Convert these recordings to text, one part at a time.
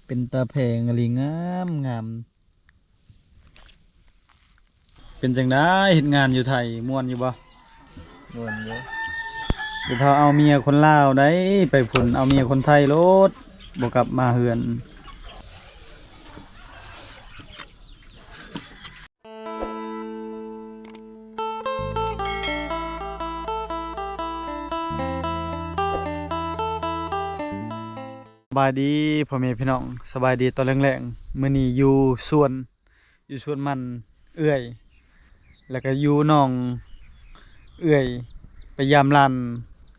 ເປັນຕາແພງອີ່ຫຼີ ງາມໆ. ເປັນຈັ່ງໃດເຮັດງານຢູ່ໄທ ມ່ວນຢູ່ບໍ່? ມ່ວນຢູ່. ຢ່າພາເອົາເມຍຄົນລາວໃດ໋ ໄປພຸ້ນເອົາເມຍຄົນໄທໂລດ ບໍ່ກັບມາເຮືອນ. ສະບາຍດີພໍ່ແມ່ພີ່ນ້ອງ ສະບາຍດີຕອນແລງໆ. ມື້ນີ້ຢູ່ສວນ ຢູ່ສວນມັນເອື້ອຍ ແລ້ວກໍຢູ່ໜອງເອື້ອຍ ໄປຢາມຫຼານ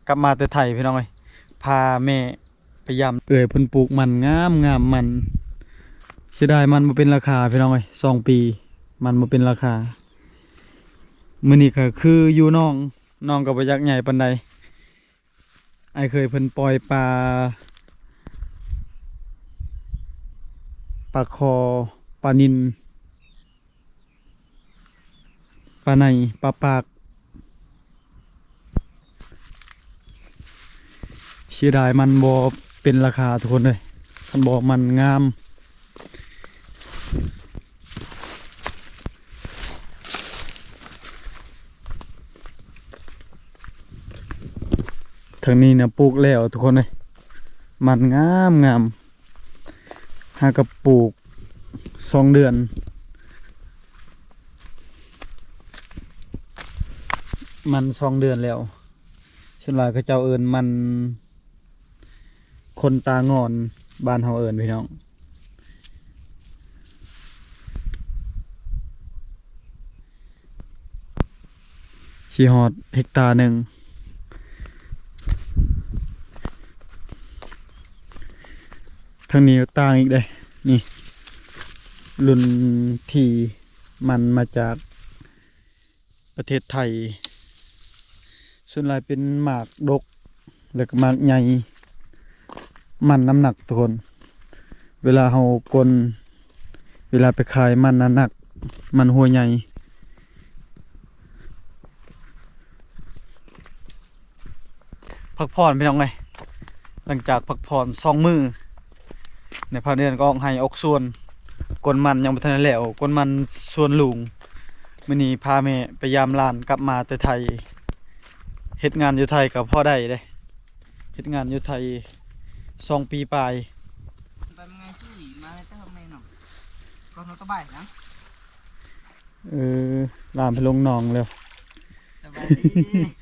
ກັບມາແຕ່ໄທພີ່ນ້ອງເອີຍ. ພາແມ່ໄປຢາມເອື້ອຍ ເພິ່ນປູກມັນງາມໆ ມັນ ເສຍດາຍມັນບໍ່ເປັນລາຄາພີ່ນ້ອງເອີຍ. ສອງປີມັນບໍ່ເປັນລາຄາ. ມື້ນີ້ກໍຄືຢູ່ໜອງ ໜອງກໍບໍ່ຢາກໃຫຍ່ປານໃດ. ອ້າຍເຂີຍເພິ່ນປ່ອຍປາ ປາຄໍ່ ປານິນ ປາໄນ ປາປາກ. ເສຍດາຍມັນບໍ່ເປັນລາຄາທຸກຄົນເອີຍ. ຄັນບໍ່ມັນງາມ. ທາງນີ້ນະປູກແລ້ວທຸກຄົນເອີຍ ມັນງາມໆ. ຫາກະປູກສອງເດືອນ ມັນສອງເດືອນແລ້ວ. ສ່ວນຫຼາຍເຂົາເຈົ້າເອີ້ນມັນ ຄົນຕາງອນ ບ້ານເຮົາເອີ້ນພີ່ນ້ອງ. ຊິຮອດເຮັກຕາໜຶ່ງ. ທາງນີ້ຕ່າງອີກເດ້ ນີ້ ລຸ້ນທີ່ມັນມາຈາກ ປະເທດໄທ ສ່ວນຫຼາຍເປັນໝາກດົກ ແລ້ວກໍໝາກໃຫຍ່ ມັນນ້ຳໜັກທຸກຄົນ. ເວລາເຮົາກົນ ເວລາໄປຂາຍມັນນ້ຳໜັກ ມັນຫົວໃຫຍ່. ພັກຜ່ອນພີ່ນ້ອງເອີຍ ຫຼັງຈາກພັກຜ່ອນສອງມື້ ໃນພາກເດືອນກໍອອກໄຮ່ອອກສວນ ກົນມັນຍັງບໍ່ທັນໄດ້ແລ້ວ ກົນມັນສວນລຸງ. ມື້ນີ້ພາແມ່ໄປຢາມຫຼານກັບມາແຕ່ໄທ ເຮັດງານຢູ່ໄທກໍພໍໄດ້ເດ້ ເຮັດງານຢູ່ໄທສອງປີປາຍ. ໄປເມື່ອໄງ ຂີ່ມາແຕ່ເທິງແມ່ນ້ອງ ກໍລົດກະບະນະ. ເອີ ຫຼານໄປລົງໜອງແລ້ວ. ສະບາຍດີ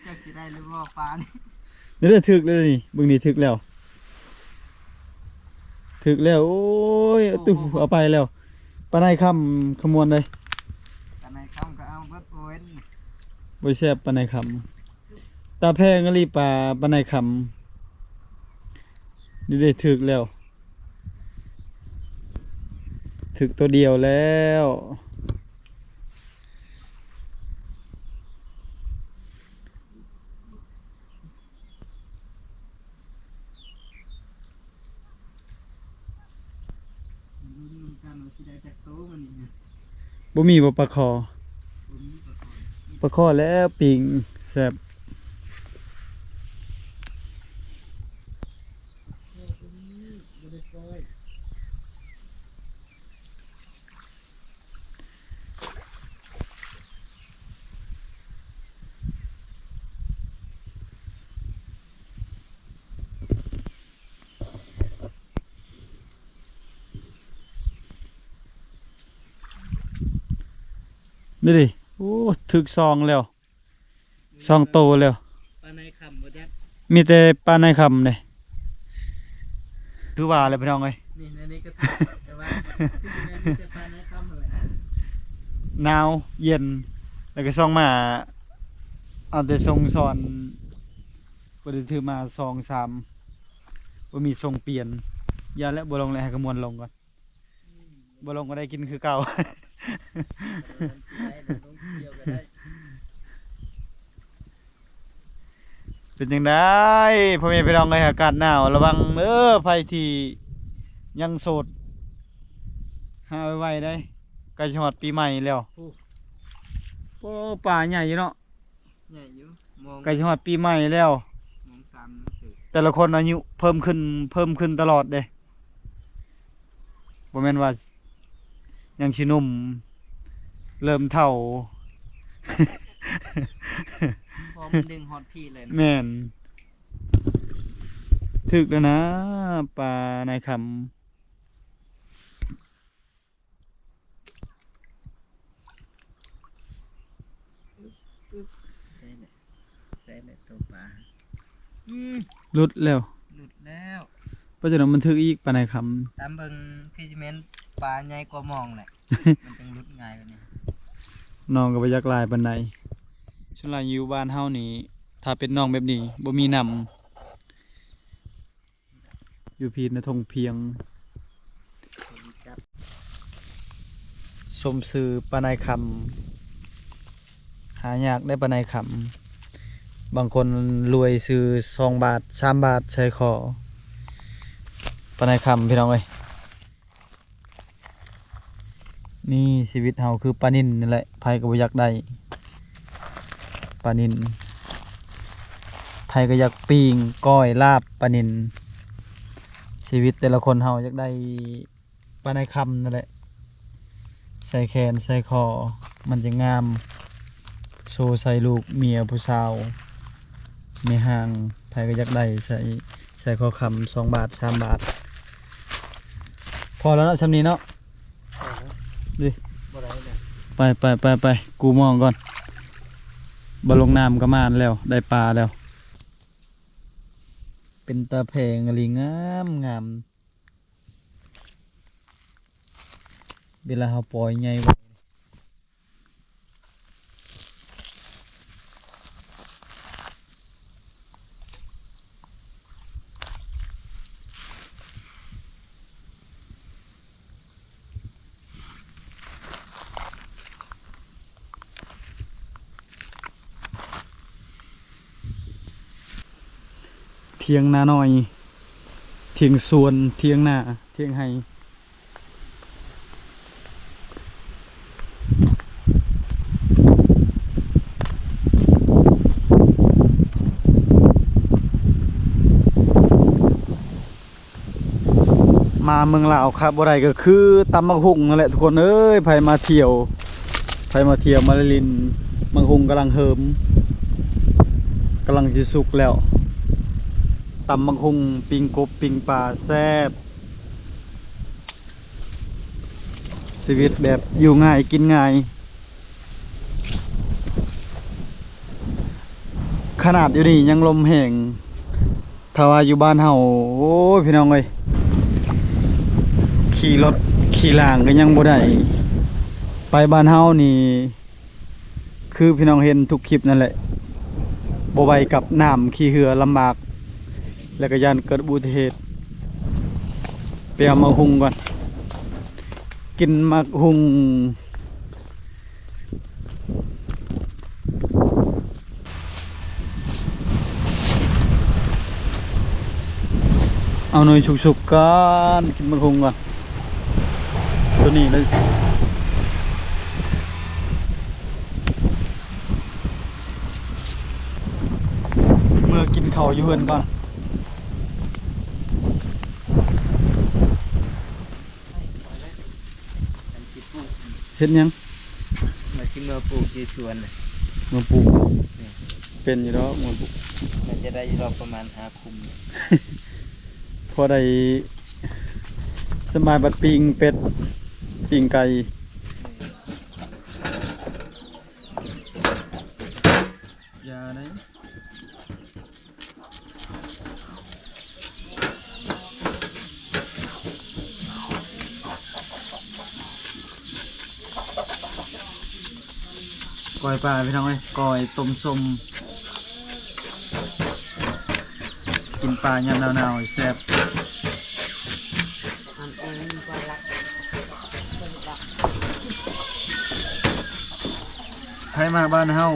ເຈົ້າຊິໄດ້ຫຼືບໍ່ປານີ້? ນີ້ເດ້ ຖືກແລ້ວນີ້ ເບິ່ງນີ້ ຖືກແລ້ວ ຖືກແລ້ວ. ໂອ້ຍ ໂອ້ ຕູ້ ໂອ້ ເອົາໄປແລ້ວ. ປາໄນຄຳຂະມວນເດ້ ປາໄນຄຳກໍເອົາເບິດ. ໂອ້ຍ ບໍ່ແຊບປາໄນຄຳ ຕາແພງອີ່ຫຼີ ປາ ປາໄນຄຳ. ນີ້ເດ້ ຖືກແລ້ວ ຖືກໂຕດຽວແລ້ວ. ລຸ້ນນຳກັນວ່າຊິໄດ້ຈັກໂຕມື້ນີ້ນະ. ບໍ່ມີບໍ່ປາຄໍ່? ບໍ່ມີປາຄໍ່. ປາຄໍ່ແລ້ວ ປີ້ງແຊບ. ນີ້ເດ້ ໂອ້ ຖືກສອງແລ້ວ. ສອງໂຕແລ້ວ. ປາໄນຄຳບໍ່ຈັກ ມີແຕ່ປາໄນຄຳເດ້. ຄືວ່າແຫຼະພີ່ນ້ອງເອີຍ ນີ້ ໃນນີ້ກໍຖືກ ແຕ່ວ່າ ຖືກໃນນີ້ແຕ່ປາໄນຄຳຫັ້ນແຫຼະ. ໜາວເຢັນ ແລ້ວກໍຊ່ອງມາ ເອົາແຕ່ສົ່ງສອນ ບໍ່ໄດ້ຖືມາສອງສາມ ບໍ່ມີສົ່ງປ່ຽນ. ຢ່າແຫຼະ ບໍ່ລົງແຫຼະ ໃຫ້ຂະມວນລົງກ່ອນ. ບໍ່ລົງກໍໄດ້ກິນຄືເກົ່າ. ເປັນຈັ່ງໃດພໍ່ແມ່ພີ່ນ້ອງເອີຍ ອາກາດໜາວ ລະວັງເດີ ໃຜທີ່ຍັງໂສດ ຫາໄວໆໄດ໋ ໃກ້ຊິຮອດປີໃໝ່ແລ້ວ. ໂອ້ ໂອ້ ປາໃຫຍ່ຢູ່ເນາະ. ໃຫຍ່ຢູ່ ມອງ ໃກ້ຊິຮອດປີໃໝ່ແລ້ວ ມອງສາມ ແຕ່ລະຄົນອາຍຸເພີ່ມຂຶ້ນ ເພີ່ມຂຶ້ນຕະຫຼອດເດ້. ບໍ່ແມ່ນວ່າຍັງຊິໜຸ່ມ ເລີ່ມເຖົ້າ ພໍມັນດຶງຮອດພີ້ເລີຍນະ. ແມ່ນ. ຖືກແລ້ວນະ ປານາຍຄຳ. ໃສ່ແຫຼະ ໃສ່ແຫຼະໂຕປາ. ອືມ ຫຼຸດແລ້ວ ຫຼຸດແລ້ວ. ປັດຈຸບັນມັນຖືກອີກ ປານາຍຄຳ. ຕາມເບິ່ງຄືຊິແມ່ນປາໃຫຍ່ກວ່າມອງແຫຼະ ມັນຈຶ່ງຫຼຸດງ່າຍແບບນີ້. ໜອງກໍບໍ່ຢາກຫຼາຍປານໃດ. ສ່ວນຫຼາຍຢູ່ບ້ານເຮົານີ້ ຖ້າເປັນໜອງແບບນີ້ ບໍ່ມີນ້ຳ. ຢູ່ພີ້ນະ ທົ່ງພຽງ. ສົມຊື່ປານາຍຄຳ ຫາຍາກໄດ໋ປານາຍຄຳ. ບາງຄົນລວຍຊື່ສອງບາດ ສາມບາດໃສ່ຄໍ. ປານາຍຄຳ ພີ່ນ້ອງເອີຍ. ນີ້ຊີວິດເຮົາຄືປານິນນີ້ແຫຼະ ໃຜກໍບໍ່ຢາກໄດ້ປານິນ ໃຜກໍຢາກປີ້ງກ້ອຍລາບປານິນ. ຊີວິດແຕ່ລະຄົນເຮົາຢາກໄດ້ປານາຍຄຳນັ້ນແຫຼະ ໃສ່ແຂນໃສ່ຄໍ ມັນຈະງາມ ໂຊໃສ່ລູກເມຍຜູ້ສາວ ແມ່ຮ້າງ ໃຜກໍຢາກໄດ້ໃສ່ ໃສ່ຄໍຄຳສອງບາດ ສາມບາດ. ພໍແລ້ວເນາະ ຊ່ຳນີ້ເນາະ. ເອີ ດີ ບໍ່ໄດ້ແລ້ວ. ໄປ ໄປ ໄປ ໄປ ກູ້ມອງກ່ອນ. ບໍ່ລົງນ້ຳກໍມານແລ້ວ ໄດ້ປາແລ້ວ. ເປັນຕາແພງອີ່ຫຼີ ງາມ ງາມ. ເວລາເຮົາປ່ອຍໃຫຍ່ໄວ. ຖຽງນານ້ອຍ ຖຽງສວນ ຖຽງນາ ຖຽງໄຮ່. ມາເມືອງລາວຂາດບໍ່ໄດ້ກໍຄືຕຳບັກຫຸ່ງນັ້ນແຫຼະທຸກຄົນເອີຍ. ໃຜມາທ່ຽວ ໃຜມາທ່ຽວມາຫຼິ້ນ ບັກຫຸ່ງກຳລັງເຫີມ ກຳລັງຊິສຸກແລ້ວ. ຕຳບັກຫຸ່ງ ປີ້ງກົບ ປີ້ງປາ ແຊບ. ຊີວິດແບບຢູ່ງ່າຍກິນງ່າຍ. ຂະໜາດຢູ່ນີ້ຍັງລົມແຮງ ຖ້າວ່າຢູ່ບ້ານເຮົາ ໂອ້ຍ ພີ່ນ້ອງເອີຍ ຂີ່ລົດຂີ່ລາງກໍຍັງບໍ່ໄດ້. ໄປບ້ານເຮົານີ້ ຄືພີ່ນ້ອງເຫັນທຸກຄລິບນັ້ນແຫຼະ ບໍ່ໄຫວກັບນ້ຳ ຂີ່ເຮືອລຳບາກ ແລ້ວກໍຢ້ານເກີດອຸບັດຕິເຫດ. ໄປເອົາໝາກຫຸ່ງກ່ອນ ກິນໝາກຫຸ່ງ. ເອົາໜ່ວຍສຸກໆກ່ອນ ກິນໝາກຫຸ່ງກ່ອນ ໂຕນີ້ເລີຍ. ເມືອກິນເຂົ້າຢູ່ເຮືອນກ່ອນ. ເຮັດຫຍັງ? ວ່າຊິເມືອປູກຢູ່ສວນ. ເມືອປູກ? ແມ່ນ. ເປັນຢູ່ດອກ ເມືອປູກ. ໜ້າຈະໄດ້ຢູ່ດອກ ປະມານຫ້າຄຸມ. ພໍໄດ້ສະບາຍ ບັດປີ້ງເປັດ ປີ້ງໄກ່. ຢ່າເດ້. ກ້ອຍປາ ພີ່ນ້ອງເອີຍ ກ້ອຍ ຕົ້ມສົ້ມ ກິນປາຍາມໜາວໆ ແຊບ. ໃຜມາບ້ານເຮົາ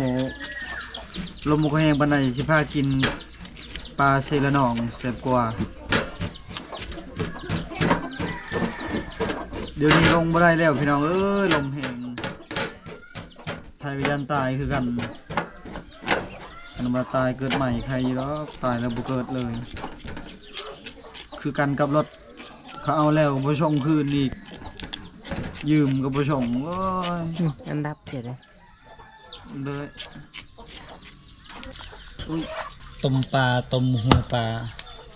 ລົມບໍ່ຄ່ອຍແຮງປານໃດ ຊິພາກິນປາເຊລະໜອງ ແຊບກວ່າ. ດຽວນີ້ລົງບໍ່ໄດ້ແລ້ວ ພີ່ນ້ອງເອີຍ ລົມແຮງ. ໃຜກໍຢ້ານຕາຍຄືກັນ. ຄັນວ່າຕາຍເກີດໃໝ່ໄຄຢູ່ດອກ, ຕາຍແລ້ວບໍ່ເກີດເລີຍ. ຄືກັນກັບລົດ, ເຂົາເອົາແລ້ວບໍ່ສົ່ງຄືນອີກ. ຢືມກໍບໍ່ສົ່ງ ໂອ້ຍ ອືມ ອັນດັບເຈັດເດ້ ເດີ ອຸ້ຍ ຕົ້ມປາ ຕົ້ມຫົວປາ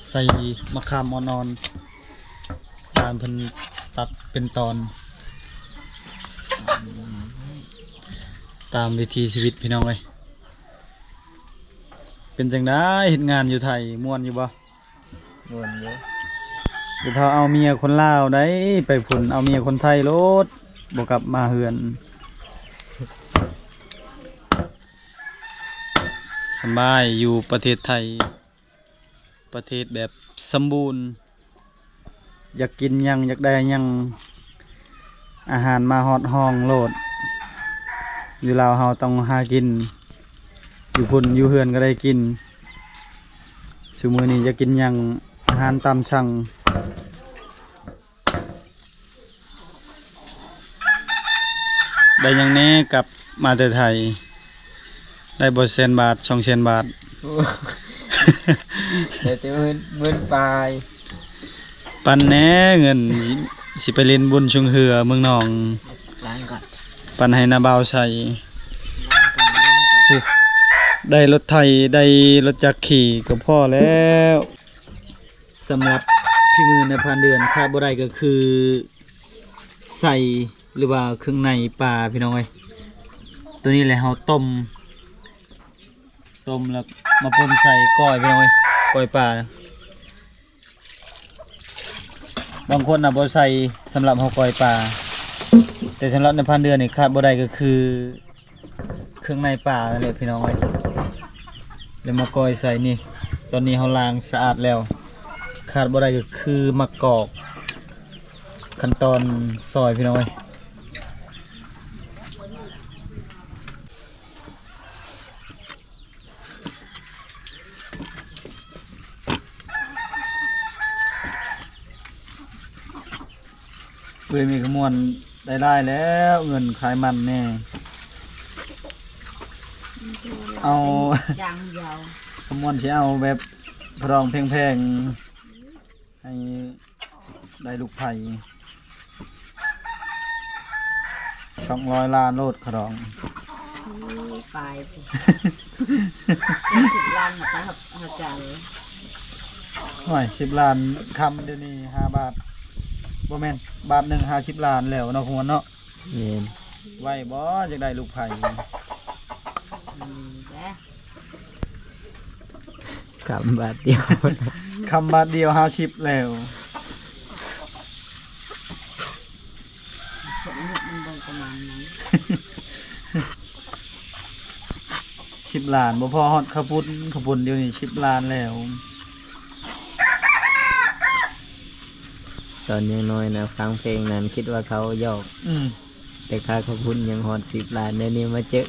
ໃສ່ມະຂາມອ່ອນໆ ຕາມເພິ່ນຕັດເປັນຕອນ ຕາມວິຖີຊີວິດພີ່ນ້ອງເອີຍ. ເປັນຈັ່ງໃດເຮັດງານຢູ່ໄທ ມ່ວນຢູ່ບໍ່? ມ່ວນຢູ່. ຢ່າພາເອົາເມຍຄົນລາວໃດ໋ ໄປພຸ້ນເອົາເມຍຄົນໄທໂລດ ບໍ່ກັບມາເຮືອນ. ສະບາຍຢູ່ປະເທດໄທ ປະເທດແບບສຳບູນ ຢາກກິນຫຍັງ ຢາກໄດ້ຫຍັງ ອາຫານມາຮອດຫ້ອງໂລດ. ຢູ່ລາວເຮົາຕ້ອງຫາກິນ ຢູ່ພຸ້ນຢູ່ເຮືອນກໍໄດ້ກິນ. ຊຸມື້ນີ້ຢາກກິນຫຍັງ ອາຫານຕາມສັ່ງ. ໄດ້ຫຍັງແດ່ ກັບມາແຕ່ໄທ ໄດ້ບໍ່ແສນບາດ ສອງແສນບາດ? ໂອ້ ໄດ້ແຕ່ໝື່ນ ໝື່ນປາຍ. ປັນແດ່ເງິນ ຊິໄປຫຼິ້ນບຸນຊ່ວງເຮືອເມືອງໜອງ ລ້າງກ່ອນ ປັນໃຫ້ນ້າບ່າວໃສ່. ລ້າງກ່ອນ ລ້າງກ່ອນ. ໂອ້ ໄດ້ລົດໄຖ ໄດ້ລົດຈັກຂີ່ກໍພໍແລ້ວ. ສຳລັບຝີມືນາຍພານເດືອນ ຂາດບໍ່ໄດ້ກໍຄືໄສ້ ຫຼືວ່າເຄື່ອງໃນປາພີ່ນ້ອງເອີຍ. ໂຕນີ້ແຫຼະເຮົາຕົ້ມ ຕົ້ມແລ້ວມາປົ່ນໃສ່ກ້ອຍພີ່ນ້ອງເອີຍ ກ້ອຍປາ. ບາງຄົນນະບໍ່ໃສ່ ສຳລັບເຮົາກ້ອຍປາ ແຕ່ສຳລັບນາຍພານເດືອນນີ້ຂາດບໍ່ໄດ້ກໍຄື ເຄື່ອງໃນປານັ້ນແຫຼະພີ່ນ້ອງເອີຍ ແລ້ວມາກ້ອຍໃສ່ນີ້. ຕອນນີ້ເຮົາລ້າງສະອາດແລ້ວ ຂາດບໍ່ໄດ້ກໍຄືໝາກກອກ ຂັ້ນຕອນຊອຍພີ່ນ້ອງເອີຍ. ເອື້ອຍມີຂະມວນໄດ້ຫຼາຍແລ້ວ ເງິນຂາຍມັນແດ່ ເອົາ ຢ່າງດຽວ ຂະມວນຊິເອົາແບບຂະດອງແພງໆ ໃຫ້ໄດ້ລູກໃຜ ສອງຮ້ອຍລ້ານໂລດຂະດອງ ໂອ້ຍ ປາຍ ສິບລ້ານຫາເຈົ້າ. ໂອ້ຍ ສິບລ້ານຄຳດຽວນີ້ຫ້າບາດ ບໍ່ແມ່ນ ບາດໜຶ່ງຫ້າສິບລ້ານແລ້ວເນາະ ຄວນເນາະ. ແມ່ນ. ໄວບໍ່ ຢາກໄດ້ລູກໃຜ? ອືມ ແດ່ ຄຳບາດດຽວ ຄຳບາດດຽວຫ້າສິບແລ້ວ. ຄົນນີ້ມັນບໍ່ປະມານນັ້ນ ສິບລ້ານ ບໍ່ພໍຮອດເຂົ້າປຸ້ນ ເຂົ້າປຸ້ນດຽວນີ້ສິບລ້ານແລ້ວ. ຕອນຍັງນ້ອຍນະ ຟັງເພງນັ້ນຄິດວ່າເຂົາຫຍອກ ອືມ ແຕ່ຄ່າເຂົ້າປຸ້ນຍັງຮອດສິບລ້ານ ດຽວນີ້ມາເຈິ ດ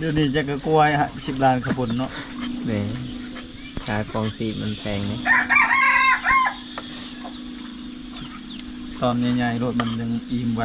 ຽວນີ້ຈັກກະກວາຍ ສິບລ້ານເຂົ້າປຸ້ນເນາະ. ແມ່ນ ຄ່າຄອງຊີບມັນແພງເດ້ ຕອນໃຫຍ່ໆໂລດມັນຍັງອີ່ມໄວ.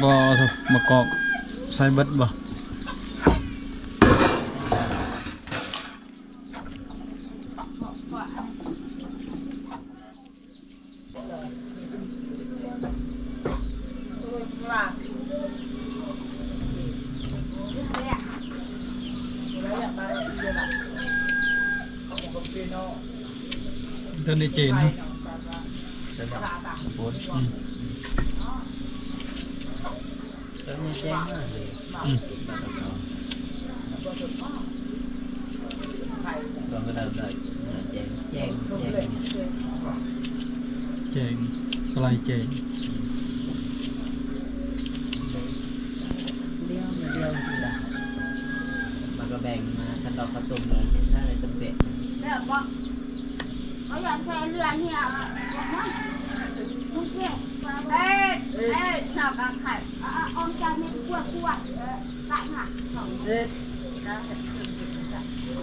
ບໍ່ ມະກອກໃສ່ເບິດບໍ່? ຕົວນີ້ເຈນເນາະ ອືມ ຕົວນີ້ແຈ້ງມາກເລີຍ ອືມ ແຈ້ງ ແຈ້ງ ແຈ້ງ ແຈ້ງ ປາໄຫຼແຈ້ງ ອືມ ດຽວນີ້ ແບ່ງມາ ຄັນດອກເຂົ້າຕົ້ມແລ້ວ ເຮັດໄດ້ເລີຍ ເຕັມເປັດ ແລ້ວບໍ່? ເຂົາຢາກໃສ່ເຮືອນີ້ ເອົາອອກມາ ມັນເຈັບ ເອີ ເອີ ນອກກະໄຂ່ ເອົາ ເອົາ ເອົາຈານນີ້ກວດ ກວດ ເອີ ກະໜັກ ເອີ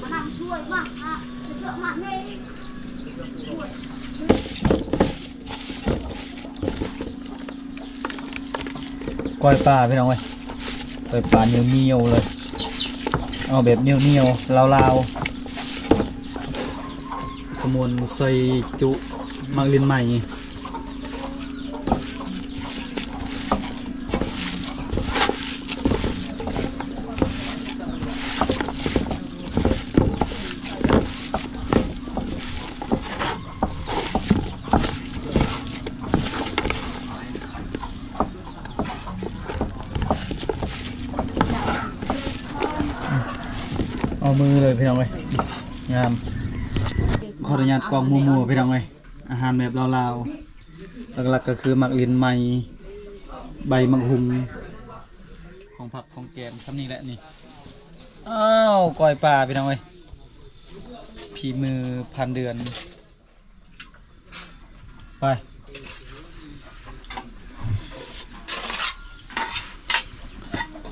ມານຳຊ່ວຍມາ ມາ ຊ່ວຍມາແມ່ ຊ່ວຍ. ກ້ອຍປາພີ່ນ້ອງເອີຍ ກ້ອຍປາໜຽວໆເລີຍ ເອົາແບບໜຽວໆ ລາວໆ ຂະມວນໃສ່ຈຸ ໝາກລິ້ນໄມ້. ເອົາມືເລີຍພີ່ນ້ອງເອີຍ ງາມ. ຂໍອະນຸຍາດກ້ອງມົວໆ ພີ່ນ້ອງເອີຍ ອາຫານແບບລາວໆ ຫຼັກໆກໍຄືໝາກລິ້ນໄມ້ ໃບໝາກຫຸ່ງ ຂອງຜັກຂອງແກມ ສ່ຳນີ້ແຫຼະນີ້. ອ້າວ ກ້ອຍປາພີ່ນ້ອງເອີຍ ຝີມືພານເດືອນ. ໄປ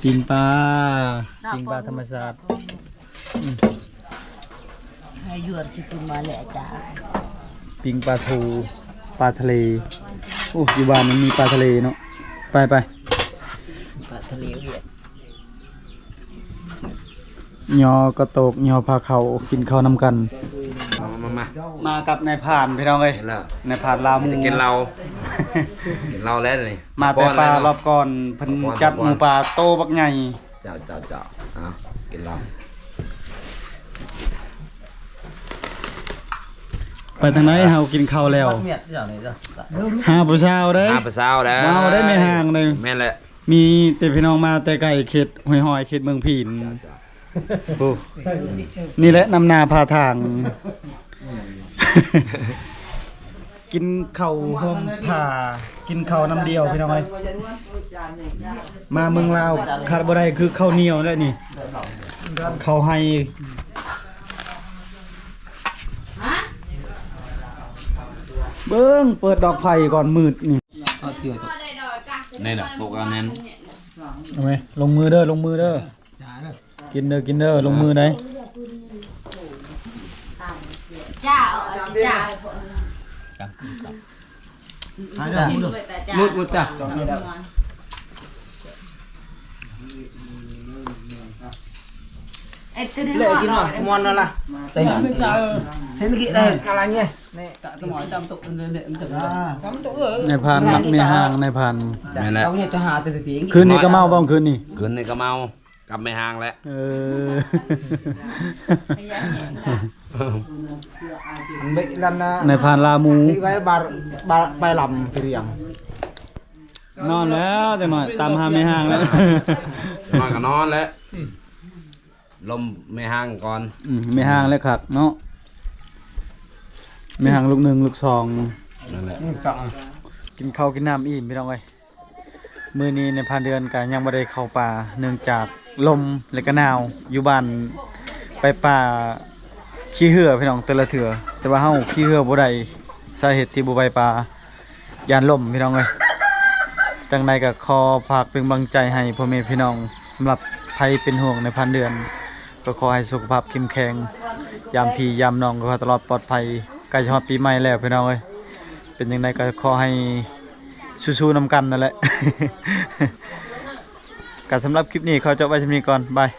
ປີ້ງປາ ເນາະ ປີ້ງປາທຳມະຊາດ ອືມ ໃຫ້ຢວນຊິກິນມາແຫຼະຈ້າ ປີ້ງປາທູ ປາທະເລ. ໂອ້ ຢູ່ບ້ານມັນມີປາທະເລເນາະ. ໄປໆ ປາທະເລວຽດ. ຍໍກະໂຕກ ຍໍພາເຂົ້າ ກິນເຂົ້ານຳກັນ. ມາ ມາ ມາ ມາກັບນາຍພານພີ່ນ້ອງເອີຍ ເຫັນແລ້ວ ນາຍພານລາວໝູ່ ກິນເຫຼົ້າ ກິນເຫຼົ້າແລ້ວນີ້. ມາແຕ່ປ່າ ລອບກ່ອນເພິ່ນຈັດໝູປ່າໂຕບັກໃຫຍ່. ເຈົ້າ ເຈົ້າ ເຈົ້າ ເອົາ ກິນເຫຼົ້າ. ໄປທາງໃດ ເຮົາກິນເຂົ້າແລ້ວ ຫາຜູ້ສາວເດ້ ຫາຜູ້ສາວແລ້ວ ມາເອົາໄດ້ແມ່ຮ່າງເດ້. ແມ່ນແຫຼະ. ມີແຕ່ພີ່ນ້ອງມາແຕ່ໄກ ເຂດຫ້ວຍຫ້ອຍ ເຂດເມືອງພີນ. ໂອ້ ນີ້ແຫຼະນຳໜ້າພາທາງ ກິນເຂົ້າຮ່ວມຜ້າ ກິນເຂົ້ານຳດຽວພີ່ນ້ອງເອີຍ. ມາເມືອງລາວຂາດບໍ່ໄດ້ຄືເຂົ້າໜຽວແຫຼະນີ້ ເຂົ້າໄຮ່. ເບິ່ງ ເປີດດອກໄຟກ່ອນ ມືດນີ້. ນີ້ນະ ໂຕະກະແໜ້ນ. ເອົາໄວ້ ລົງມືເດີ ລົງມືເດີ ກິນເດີ ກິນເດີ ລົງມືໄດ໋. ເລີຍກິນເນາະ ມ່ວນແລ້ວລະ ເຫັນກິນເອີ ອາລະເງຍ. ນາຍພານມັກແມ່ຮ່າງ ນາຍພານ. ແມ່ນແຫຼະ. ຄືນນີ້ກະເມົາບໍ່ ຄືນນີ້? ຄືນນີ້ກະເມົາ ກັບແມ່ຮ່າງແຫຼະ. ເອີ ນາຍພານລາໝູ ນອນແລ້ວ ຈັກໜ້ອຍຕາມຫາແມ່ຮ່າງແລ້ວ. ນອນກະນອນແຫຼະ. ລົມແມ່ຮ່າງກ່ອນ. ອືມ ແມ່ຮ່າງແລ້ວຄັກເນາະ ແມ່ຮ່າງລູກໜຶ່ງ ລູກສອງ. ນັ້ນແຫຼະ ກິນເຂົ້າກິນນ້ຳອີ່ມພີ່ນ້ອງເອີຍ. ມື້ນີ້ນາຍພານເດືອນກະຍັງບໍ່ໄດ້ເຂົ້າປ່າ ເນື່ອງຈາກລົມ ແລະກະໜາວ. ຢູ່ບ້ານໄປປ່າຂີ່ເຮືອພີ່ນ້ອງ ແຕ່ລະເທື່ອ ແຕ່ວ່າເຮົາຂີ່ເຮືອບໍ່ໄດ້ ສາເຫດທີ່ບໍ່ໄປປ່າ ຢ້ານລົມພີ່ນ້ອງເອີຍ. ຈັ່ງໃດກະຂໍຝາກເປັນກຳລັງໃຈໃຫ້ພໍ່ແມ່ພີ່ນ້ອງ. ສຳລັບໃຜເປັນຫ່ວງນາຍພານເດືອນ ກະຂໍໃຫ້ສຸຂະພາບເຂັ້ມແຂງ ຢາມພີ່ຢາມນ້ອງກະຂໍຕະຫຼອດປອດໄພ. ໃກ້ຈະຮອດປີໃໝ່ແລ້ວພີ່ນ້ອງເອີຍ. ເປັນຈັ່ງໃດກະຂໍໃຫ້ສູ້ໆນຳກັນນັ້ນແຫຼະ. ກະສຳລັບຄລິບນີ້ຂໍຈົບໄວ້ສ່ຳນີ້ກ່ອນ. ບາຍ.